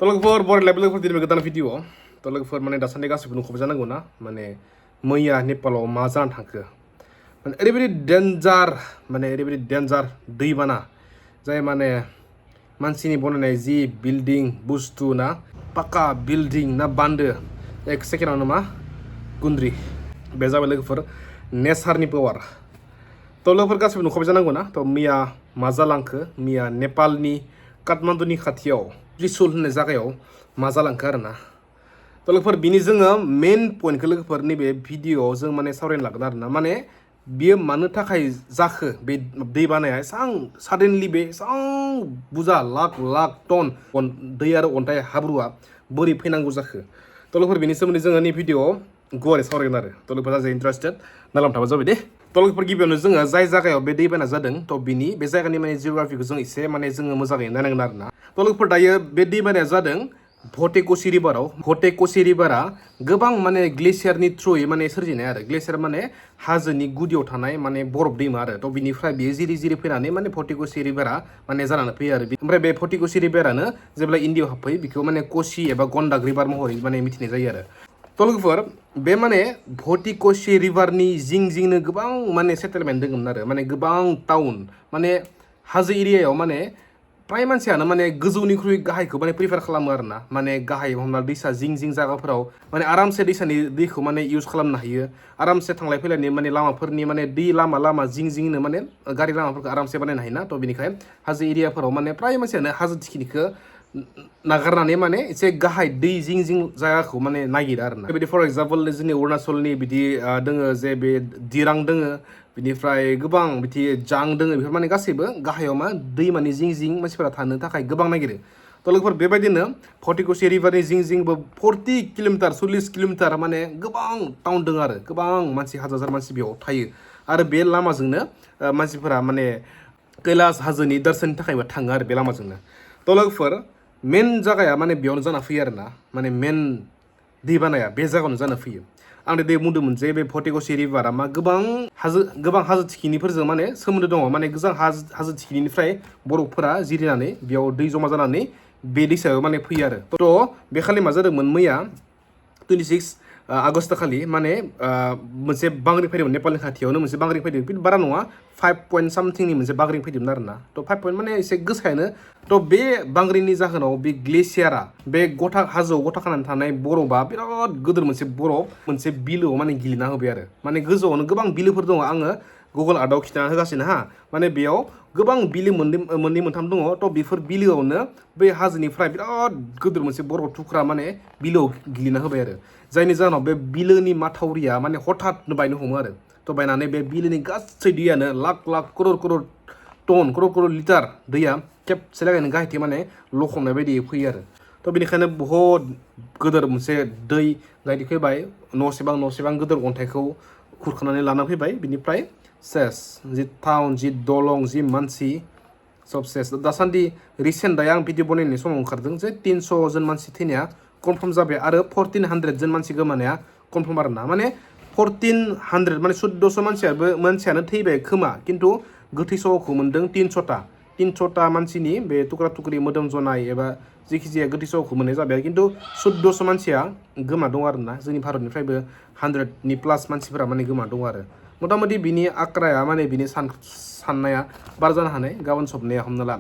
तो लोगोफोर बर लेभेलफोर दिनै गोदान भिडिअ तो लोगोफोर माने दासान्दि गासिबो नुख'बाय जानांगौ ना माने मैया नेपालाव मा जानानै थांखो माने ओरैबायदि डेन्जार दैबाना जाय माने मानसिनि बनायनाय जि बिल्डिं बुस्थु ना पाका बिल्डिं ना बान्दो एक सेकेन्डावनो मा गुन्द्रि बे जाबाय लोगोफोर नेचारनि पावार तो लोगोफोर गासिबो नुख'बाय जानांगौ ना तो मैया मा जालांखो मैया नेपालनि काठमान्डुनि खाथियाव त्रिशुल होननाय जायगायाव मा जालांखो आरोना तो लोगोफोर बिनि जोङो मेन पइन्टखौ लोगोफोर नैबे भिडिअआव जों माने सावरायनो लागोन आरोना माने बियो मानो थाखाय जाखो बे दै बानाया एसां साडेनलि बे एसां बुरजा लाख लाख टन दै आरो अन्थाइ हाब्रुआ बोरै फैनांगौ जाखो तो लोगोफोर बिनि सोमोन्दै जोङो नै भिडिअआव गुवारै सावरायगोन आरो तो लोगोफोरा जाय इन्टारेस्टेड नालामथाबा जाबाय दे तो लोगोफोर गिबियावनो जोङो जाय जायगायाव बे दैबाना जादों तो बिनि बे जायगानि माने जिअग्राफिखौ जों एसे माने जोङो मोजाङै नायनांगोन आरोना तो लोगोफोर दायो बे दैबानाया जादों भटेकोशी रिभाराव भटेकोशी रिभारा गोबां माने ग्लेसियारनि थ्रुयै माने सोरजिनाय आरो ग्लेसियार माने हाजोनि गुदियाव थानाय माने बरफ दैमा आरो तो बिनिफ्राय बियो जिरि जिरि फैनानै माने भटेकोशी रिभारा माने जानानै फैयो आरो ओमफ्राय बे भटेकोशी रिभारानो जेब्ला इन्डियाव हाबफैयो बेखौ माने कोशी एबा गन्डाक रिभार महरै माने मिथिनाय जायो आरो तो लोगोफोर बे माने भटेकोशी रिभारनि जिं जिंनो गोबां माने सेटेलमेन्ट दङमोन आरो माने गोबां टाउन माने हाजो एरियायाव माने प्राय मानसियानो माने गोजौनिख्रुइ गाहायखौ माने प्रिफार खालामो आरोना माने गाहाय हमना दैसा जिं जिं जायगाफोराव माने आरामसे दैसानि दैखौ माने इउज खालामनो हायो आरामसे थांलाय फैलायनि माने लामाफोरनि माने दै लामा जिं जिंनो माने गारि लामाफोरखौ आरामसे बानायनो हायोना तो बेनिखाय हाजो एरियाफोराव माने प्राय मानसियानो हाजो थिखिनिखौ नागारनानै माने एसे गाहाय दै जिं जिं जायगाखौ माने नागिरो आरोना बेबायदि फर एग्जाम्पल जोंनि अरुणाचलनि बिदि दोङो जे बे दिरां दोङो बिनिफ्राय गोबां बिदि जां दोङो बेफोर माने गासैबो गाहायाव मा दैमानि जिं जिं मानसिफोरा थानो थाखाय गोबां नागिरो तो लोगोफोर बेबायदिनो भटेकोशी रिभारनि जिं जिंबो 40 किल'मिटार 40 किल'मिटार माने गोबां टाउन दङ आरो गोबां मानसि हाजार मानसि बेयाव थायो आरो बे लामाजोंनो मानसिफोरा माने कैलाश हाजोनि दर्शननि थाखायबो थाङो आरो बे लामाजोंनो तो लोगोफोर मेन जायगाया माने बेयावनो जाना फैयो आरोना माने मेन दैबानाया बे जायगायावनो जाना फैयो आं दे बुंदोंमोन जे बे भटेकोशी रिभारा मा गोबां हाजो थिखिनिफोरजों माने सोमोन्दो दङ माने गोजां हाजो थिखिनिनिफ्राय बरफफोरा जिरिनानै बेयाव दै जमा जानानै बे दैसायाव माने फैयो आरो तो बे खालि मा जादोंमोन मैया 26 आगस्ट खालि माने मोनसे बांग्रिं फैदोंमोन नेपालनि खाथियावनो मोनसे बांग्रिं फैदों खिन्थु बारा नङा 5 पइन्ट सामथिंनि मोनसे बांग्रिं फैदोंमोन आरोना तो 5 पइन्ट माने एसे गोसायानो तो बे बांग्रिंनि जाहोनाव बे ग्लेसियारा बे गथा हाजोआव गथा खानानै थानाय बरफा बिराद गिदिर मोनसे बरफ मोनसे बिलोआव माने गिलिना होबाय आरो माने गोजौआवनो गोबां बिलोफोर दङ आङो गुगल आर्टआव खिन्थाना होगासिनो हा माने बेयाव गोबां बिलो मोननै मोनथाम दङ तो बेफोर बिलोआवनो बै हाजोनिफ्राय बिराद गिदिर मोनसे बरफ थुख्रा माने बिलोआव गिलिना होबाय आरो जायनि जाहोनाव बे बिलोनि माथावरिया माने हठातनो बायनो हमो आरो तो बायनानै बे बिलोनि गासै दैयानो लाख लाख करोड़ टन करोड़ लिटार दैया खेबसे लागायनो गाहायथिं माने लखबनाय बायदि फैयो आरो तो बेनिखायनो बहुत गिदिर मोनसे दै गायदि फैबाय न'सेबां गिदिर अन्थाइखौ खुरखानानै लाना फैबाय बिनिफ्राय सेस जि टाउन जि दलं जि मानसि सब सेस दासान्दि रिसेन्ट दायो आं भिडिअ बनायनाय समाव ओंखारदों जे 300 जन मानसि थैनाया कनफार्म जाबाय आरो 1400 जन मानसि गोमानाया कनफार्म आरोना माने 1400 माने 1400 मानसियानो थैबाय खोमा खिन्थु गोथै सहखौ मोन्दों 300ता मानसिनि बे टुक्रा टुक्रि मोदोम जनाय एबा जेखिजाया गोथै सहखौ मोननाय जाबाय खिन्थु 1400 मानसिया गोमा दं आरोना जोंनि भारतनिफ्रायबो 100नि प्लास मानसिफोरा माने गोमा दं आरो मथा मथि बिनि आक्राया माने बिनि साननाया बारा जानो हानाय गाबोन सबनाया हमना ला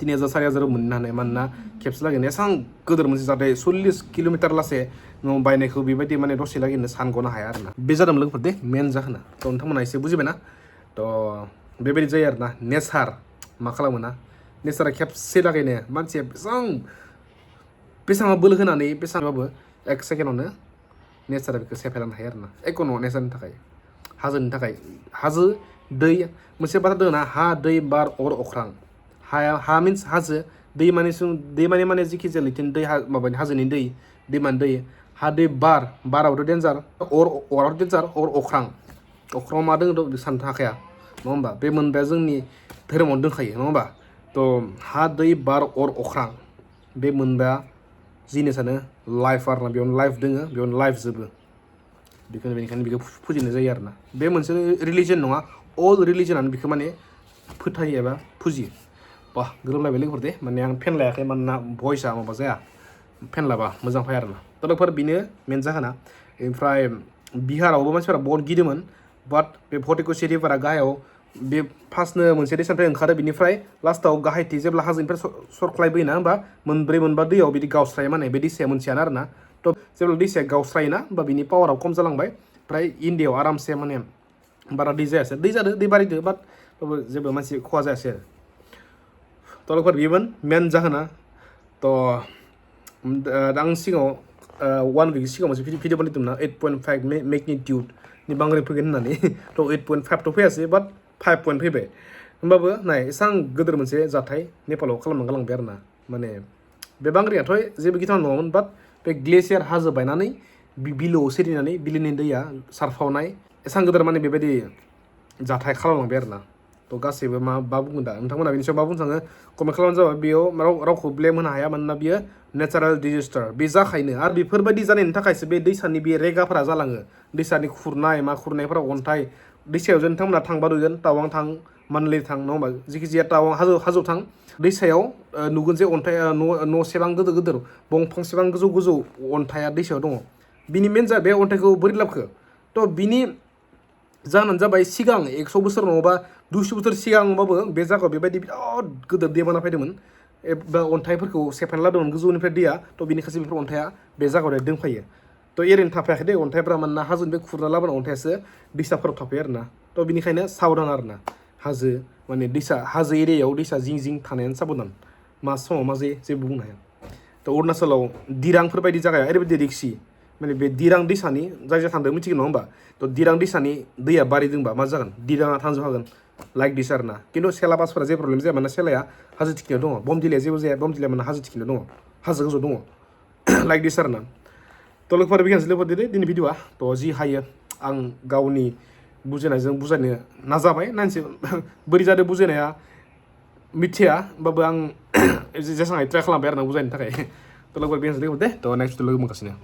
3000 4000 मोननो हानाय मानोना खेबसे लागैनो एसां गोदोर मोनसे जाथाय 40 किल'मिटार लासे न' बायनायखौ बेबायदि माने दसे लागैनो सानग'नो हाया आरोना बे जादों लोगोफोर दे मेन जाहोना तो नोंथांमोना एसे बुजिबायना तो बेबायदि जायो आरोना नेचार मा खालामो ना नेचारा खेबसे लागैनो मानसिया बेसेबां बोलो होनानै बेसेबांबाबो 1 सेकेन्डआवनो नेचारा बेखौ सेफायलांनो हायो आरोना एक न' नेचारनि थाखाय हाजोनि थाखाय हाजो दै मोनसे बाथ्रा दङ ना हा दै बार अर अख्रां हा मिन्स हाजो दैमानि माने जिखि जाया लैथोनि दै माबानि हाजोनि दै दैमानि दै हा दै बाराबोथ' डेन्जार अराबोथ' डेन्जार अख्राङाव मा दङ साननो हाखाया नङा होमबा बे मोनबाया जोंनि धोरोमावनो दंखायो नङा होमबा तो हा दै बार अर अख्रां बे मोनबाया जिनिसानो लाइफ आरोना बेयावनो लाइफ दोङो बेयावनो लाइफ जोबो बेनिखायनो बेखौ फुजिनाय जायो आरोना बे मोनसे रिलिजन नङा अल रिलिजनानो बेखौ माने फोथायो एबा फुजियो Wah गोरोबलायबाय लोगोफोर दे माने आं फेन लायाखै मानोना भइसआ माबा जाया फेन लाबा मोजां फैया आरोना थ' लोगोफोर बेनो मेन जाहोना ओमफ्राय बिहारावबो मानसिफोरा बहुत गिदोंमोन बाट बे भटिकुसि रिभारा गाहायाव बे फार्स्टनो मोनसे दैसानिफ्राय ओंखारो बिनिफ्राय लास्टआव गाहायथि जेब्ला हाजोनिफ्राय सरख्लायबोयोना होमबा मोनब्रै मोनबा दैयाव बिदि गावस्रायो माने बे दैसाया मोनसेयानो आरोना थ' जेब्ला दैसाया गावस्रायोना होमबा बिनि पावारा खम जालांबाय ओमफ्राय इन्डियायाव आरामसे माने बारा दै जायासै दै जादों दै बारिदो बाट जेबो मानसि खहा जायासै आरो थ' लोगोफोर बेमोन मेन जाहोना थ' आं सिगाङाव 1 week सिगाङाव मोनसे भिडिअ बानायदोंमोन ना 8.5 मेगनिटिउडनि बांग्रि फैगोन होननानै थ' 8.5 थ' फैयासै बाट 5 पइन्ट फैबाय होमबाबो नाय एसां गोदोर मोनसे जाथाय नेपालाव खालामना गालांबाय आरोना माने बे बांग्रियाथ' जेबो गिथावना नङामोन बाट बे ग्लेसियार हाजो बायनानै बिलोआव सिरिनानै बिलोनि दैया सारफावनाय एसां गोदोर माने बेबायदि जाथाय खालामलांबाय आरोना थ' गासैबो मा बुंगोन दा नोंथांमोना बेनि सायाव मा बुंनो सानो कमेन्ट खालामबानो जाबाय बेयाव रावखौ ब्लेम होनो हाया मानोना बियो नेचारेल डिजास्टार बे जाखायनो आरो बेफोरबायदि जानायनि थाखायसो बे दैसानि बे रेगाफोरा जालाङो दैसानि खुरनाय मा खुरनायफोरा अन्थाइ दैसायाव जे नोंथांमोना थांबा नुगोन टावां थां मानलि थां नङा होमबा जिखिजाया टावां हाजोआव थां दैसायाव नुगोन जे अन्थाइ न'सेबां गिदिर गिदिर बंफांसेबां गोजौ गोजौ अन्थाइआ दैसायाव दङ बिनि मेन जा बे अन्थाइखौ बोरै लाबोखो थ' बिनि जाहोनानो जाबाय सिगां 100 बोसोर नङाबा 200 बोसोर सिगांबाबो बे जायगायाव बेबायदि बिराद गिदिर दैबाना फैदोंमोन एबा अन्थाइफोरखौ सेफायना लादोंमोन गोजौनिफ्राय दैया थ' बिनिखायसो बेफोर अन्थाइआ बे जायगायाव दंफायो थ' एरैनो थाफायाखै दे अन्थाइफ्रा मानोना हाजोनिफ्राय खुरना लाबोनाय अन्थाइआसो दैसाफोराव थाफायो आरोना थ' बिनिखायनो साबधान आरोना हाजो माने दैसा हाजो एरियायाव दैसा जिं जिं थानायानो साबधान मा समाव मा जायो जेबो बुंनो हाया थ' अरुणाचलाव दिरांफोर बायदि जायगाया ओरैबायदि रिक्सि माने बे दिरां दैसानि जाय थांदों मिथिगोन नङा होमबा थ' दिरां दैसानि दैया बारिदोंबा मा जागोन दिराङा थांजोबखागोन लाइक दिस आरोना खिन्थु सेलाबासफोरा जेबो प्रब्लेम जाया मानोना सेलाया हाजो थिखिनियाव दङ बमदिलाया जेबो जाया बमदिलाया माने हाजो थिखिनियाव दङ हाजो गोजौ दङ लाइक दिस आरोना थ' लोगोफोर बेखिनियानोसै लोगोफोर दिनै भिडिअआ थ' जि हायो आं गावनि बुजायनायजों बुजायनो नाजाबाय नायनोसै बोरै जादों बुजायनाया मिथिया होमबाबो आं जेसेबां ट्राइ खालामबाय आरोना बुजायनो थाखाय थ' लोगोफोर बेखिनियानोसै लोगोफोर दे थ' नेक्स्ट लोगो मोनगासिनो